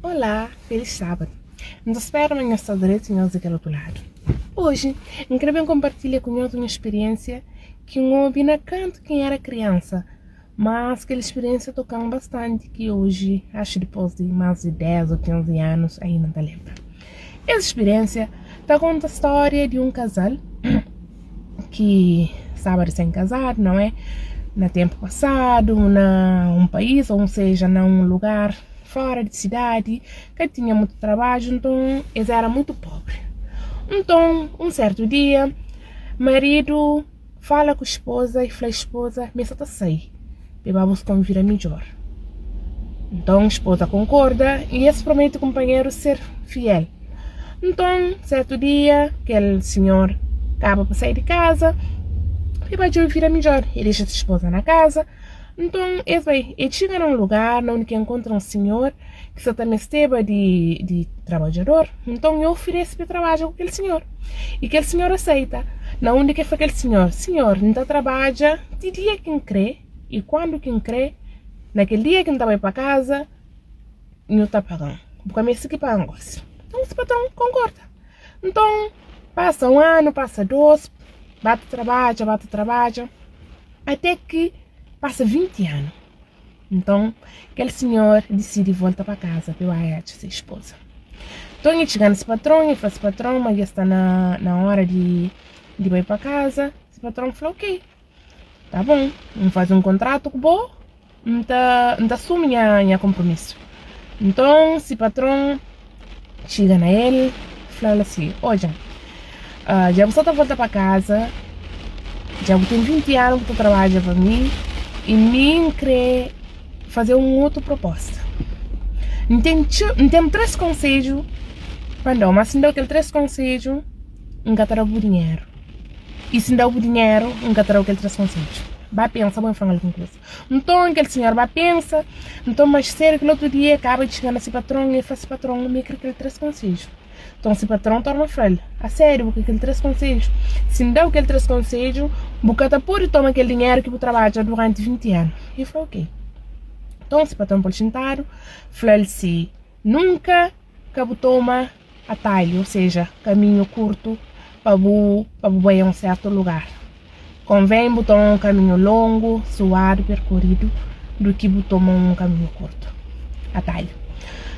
Olá, feliz sábadu! N ta spera ma nhos sta dretu nhos di kel otu ladu. Oji, N kre ben konpartilha ku nhos un spiriénsia ki N obi na kantu ki N éra kriansa, mas kel spiriénsia toka-m bastanti ki oji, axu dipôs di más di 10 ô 15 anus, ainda N ta lenbra. Es spiriénsia ta konta stória di un kazal ki staba risen kazadu, nau é? Na ténpu pasadu, na un país ô seja na un lugar. Fora di sidadi ka tinha mutu trabadju, nton es éra mutu póbri. Nton, un sértu dia, maridu fala ku spoza i fla spoza ma el sta ta sai pa el ba buska un vida midjór. Nton, spoza konkorda i es promete kunpanheru ser fiel. Nton, sértu dia, kel sinhor kaba pa sai di kaza pa el ba djobe vida midjór. El dexa se spoza na kaza. Nton, es bai. E txiga na un lugar na undi ki e nkontra un sinhor ki sa ta mesteba di di trabadjador. Nton, e oferese pa e trabadja ku kel sinhor. I kel sinhor aseita. Na undi ki e fla kel sinhor, Sinhor, N ta trabadja ti dia ki N kre i kuandu ki N kre. Na kel dia ki N ta bai pa kaza, nhu ta paga-m. Bu ka meste ki paga-m gosi. Nton, se patron konkorda. Nton, pasa un anu, pasa dos, ba ta trabadja, ba ta trabadja. Até ki pasa 20 anu. Nton, kel sinhor disidi volta pa kaza pa el bai atxa se spoza. Nton, el txiga na se patron, el fla se patron ma dja sta na, na óra di, di bai pa kaza. Se patron fla, Ok, ta bon, N faze un kontratu ku bo. N ta, N ta asumi nha, nha konpromisu. Nton, si patron txiga na el, fla-l asi, Odja, dja bu sta ta volta pa kaza, dja bu ten 20 anu bu ta trabadja pa mi, i mi N krê faze-u un otu proposta. N ten txeu, N ten três konsedju pa N da-u, má si N da-u kel três konsedju, N ka ta da-u bu dinheru. I si N da-u bu dinheru, N ka ta da-u kel 3 konsedju. Ba pensa, bo N fla-m algun kuza. Nton, kel sinhor ba pensa. Nton, más sédu kel otu dia, e kaba di txiga na se patron, e fla se patron ma e kre kel 3 konsedju. Nton, se patron torna fla-l, Asédu, bu kre kel 3 konsedju? Si N da-u kel 3 konsedju, bu ka ta pode toma kel dinheru ki bu trabadja duranti 20 anu. E fla, Ok. Nton, se patron pô-l xintadu, fla-l si nunka ka bu toma atalhu, ou seja, kaminhu kurtu pa bu pa bu bai a un sertu lugar. Konven bu toma un kaminhu longu, suadu, perkoridu, du ki bu toma un kaminhu kurtu, atalhu.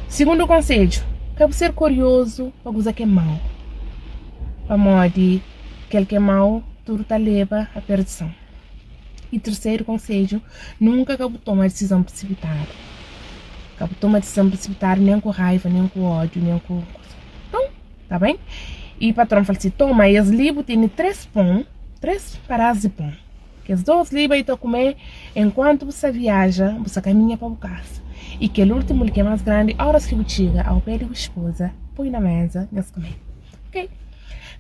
Sigundu konsedju, ka bu ser kuriozu pa kuza ki é mau, pamodi kel ki é mau tudu ta leba a perdison. I terseru konsedju, nunka ka bu toma disizon prisipitadu. Ka bu toma disizon prisipitadu nen ku raiva, nen ku ódiu, nen ku kuza. Nton, ta ben? I patron fla si, Toma es li, bu tene tres pon, tres padas di pon. Kes dos li bai ta kume enkuantu bu sta viaja, bu sta kaminha pa bu kasa. I kel últimu li ki é más grandi, óras ki bu txiga au pé di bu spoza, poi na méza, nhos kume. Ok.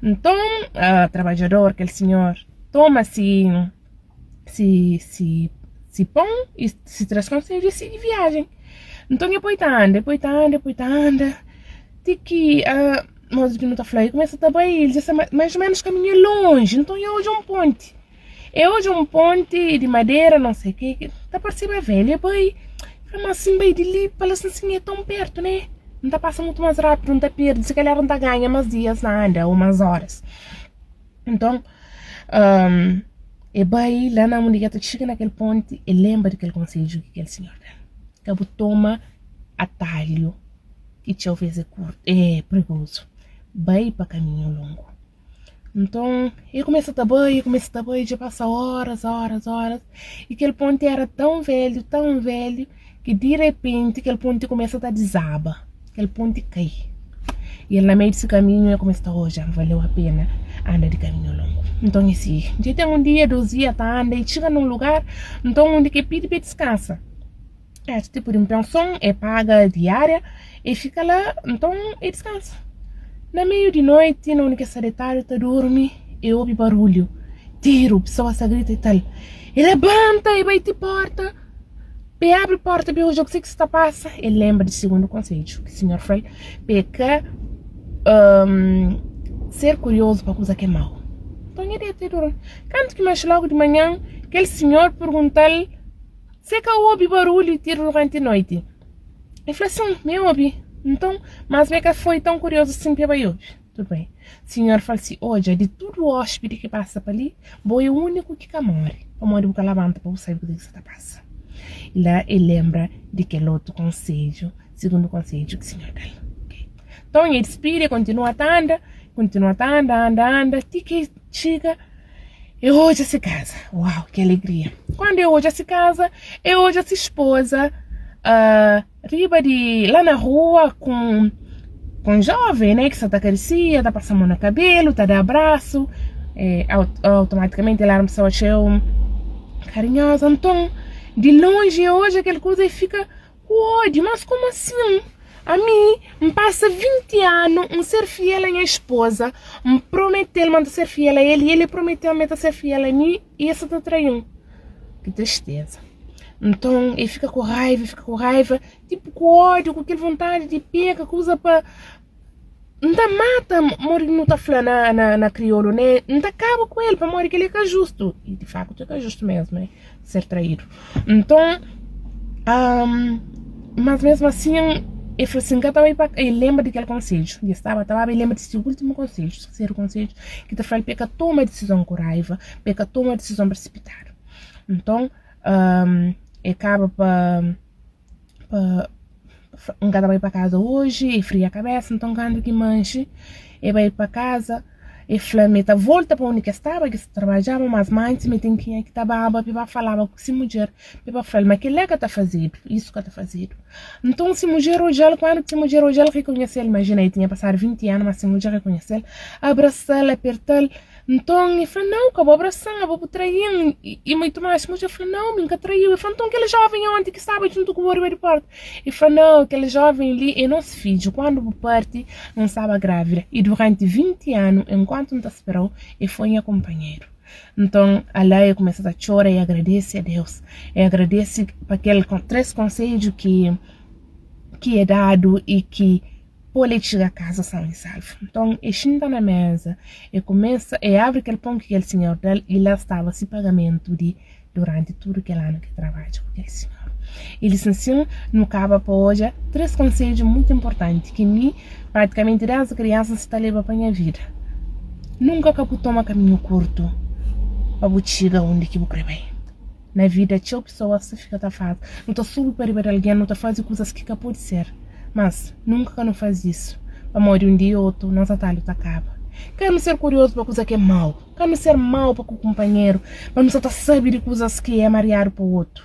Nton, trabadjador, kel sinhor, Toma si si si si pon i si tres konsedju i sigi viajen. Nton e poi ta anda, e poi ta anda, e poi ta anda, ti ki modi ki nu ta fla, e kumesa ta bai, el dja sta mais o menus kaminhu é lonji, nton e odja un ponti. E odja un ponti di madera, non sei ke, ta parseba velhu. E bai, e fla, ma si N bai di li pa la sin é ton pertu ne? N ta pasa mutu mas rapidu, N ta perdi, si kalhar N ta ganha mas dias na anda o mas oras. Nton, e bai la na undi ki el ta txiga na kel ponti, e lenbra di kel konsedju ki kel sinhor da-l, Ka bu toma atalhu ki txeu ves é kurtu, é prigozu. Bai pa kaminhu longu. Nton, e kumesa ta bai, e kumesa ta bai, dja pasa óras, óras, óras, i kel ponti éra tãu velhu, tãu velhu, Ki di repenti kel ponti kumesa ta dizaba, kel ponti kai. I el na meiu di se kaminhu el kumesa ta odja, valeu a pena anda di kaminhu longu. Nton e sigi. Dja ten un dia, dos dia ta anda, e txiga na un lugar, nton undi ki e pidi pa e diskansa. Es tipu di un penson, e paga diária, e fika la, nton e diskansa. Na meiu di noiti, na undi ki e sta detadu ta durmi, e obi barulhu, tiru, pesoas ta grita i tal. E labanta, e bai ti porta. Pa e abri porta pa e odja kuzê ki sta pasa, e lenbra di sigundu konsedju ki Sinhor fla-l pa e ka ser kuriozu pa kuza ki é mau. Nton e deta e durmi. Kantu ki manxe logu di manhan, kel sinhor pergunta-l si e ka obi barulhu i tiru duranti noiti. E fla, Sin, mi obi. Nton, mas mi ka foi tãu kuriozu sin pa e bai obi. Tudu ben. Sinhor fla-l si, Odja, di tudu óspidi ki pasa pa li, bo é úniku ki ka móre, pamodi bu ka labanta pa bu sabe kuzê ki sta ta pasa. I la el lenbra di kel otu konsedju, sigundu konsedju ki Sinhor da-l. Nton, el dispidi, el kontinua ta anda, kontinua ta anda, anda, anda, ti ki el txiga, el odja se kaza. Uau, ki alegria! Kandu el odja se kaza, el odja se spoza riba di, la na rua ku un joven, né, ki sa ta karisia, ta pasa mon na kabelu, ta da abrasu, automatikamenti el éra un pesoa txeu karinhoza. Nton, di lonji el odja kel kuza, el fika ku ódiu, mas komu asin? Ami, N pasa 20 anu N ser fiel a nha espoza, N promete-l ma N ta ser fiel a el i el promete-m ma el ta ser fiel a mi i el sa ta trai-m. Ki tristeza! Nton, el fika ku raiva, el fika ku raiva, tipu ku ódiu, ku kel vontadi di pega kuza pa N ta mata, modi ki nu ta fla na kriolu, ne? N ta kaba ku el pamodi kel-li é ka justu. I di faktu é ka justu mésmu, ne? Ser traídu. Nton, mas mésmu asin, el fla sin, N ka ta bai pa. El lenbra di kel konsedju. El staba ta baba, el lenbra di se últimu konsedju, terseru konsedju, ki ta fla-l pa el ka toma disizon ku raiva, pa el ka toma disizon prisipitadu. Nton, el kaba pa. Pa N ka ta bai pa kaza oji, e fria kabesa, nton kantu ki manxi e bai pa kaza, e fla ma e ta volta pa undi ki e staba, ki e sta trabadjaba, mas ma antis ma e ten kenha ki ta baba pa e ba falaba ku si mudjer, pa e ba fla-l ma kel-la ka ta fazedu, isu ka ta fazedu. Nton si mudjer odja-l, kantu ki si mudjer odja-l rikonhese-l, imajina e tinha pasadu 20 anu, ma si mudjer rikonhese-l, abrasa-l, aperta-l, Nton, e fla, Nau, ka bu abrasa-m, abo bu trai-m. I muitu más. Mudjer fla, Nau, mi N ka trai-u. E fla, Nton, kel jóven onti ki staba djuntu ku bo riba di pórta? E fla, Nau, kel jóven li é nos fidju. Kandu bu parti, N staba grávida, i duranti 20 anu, enkuantu N ta spera-u, e foi nha kunpanheru. Nton, ala e kumesa ta txora i agradese a Deus. E agradese pa kel tres konsedju ki ki e dadu i ki. Pô-l e txiga kaza san i salvu. Nton, e xinta na méza, e kumesa, e abri kel pon ki kel sinhor da-l, i la staba si pagamentu di duranti tudu kel anu ki e trabadja ku kel sinhor. I lisinsin, nu kaba pa odja três konsedju mutu inportanti ki mi, pratikamenti désdi kriansa, N sta ta leba pa nha vida, Nunka ka bu toma kaminhu kurtu pa bu txiga undi ki bu krê bai. Na vida txeu pesoas ta fika ta faze, nu ta subi pa riba di algen, nu ta faze kuzas ki ka pode ser. Mas, nunka ka nu faze isu, pamodi un dia ô otu nos atalhu ta kaba. Ka nu ser kuriozu pa kuza ki é mau, ka nu ser mau pa ku kunpanheru, pa nu sa ta sabe di kuzas ki é mariadu pa otu.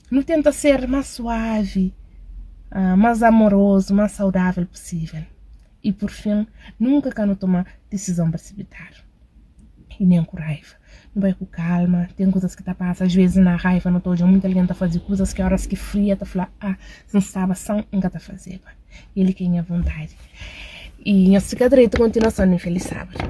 Nu tenta ser más suavi, más amorozu, más saudável pusível. I pur fin, nunka ka nu toma disizon prisipitadu i nen ku raiva. Nu bai ku kalma, ten kuzas ki ta pasa, às vezes na raiva nu ta odja munti algen ta faze kuzas ki óras ki fria ta fla, ah, si N staba san N ka ta fazeba. Kel-li ki é nha vontadi. I nhos fika dretu, kontinuason di un felis sábadu.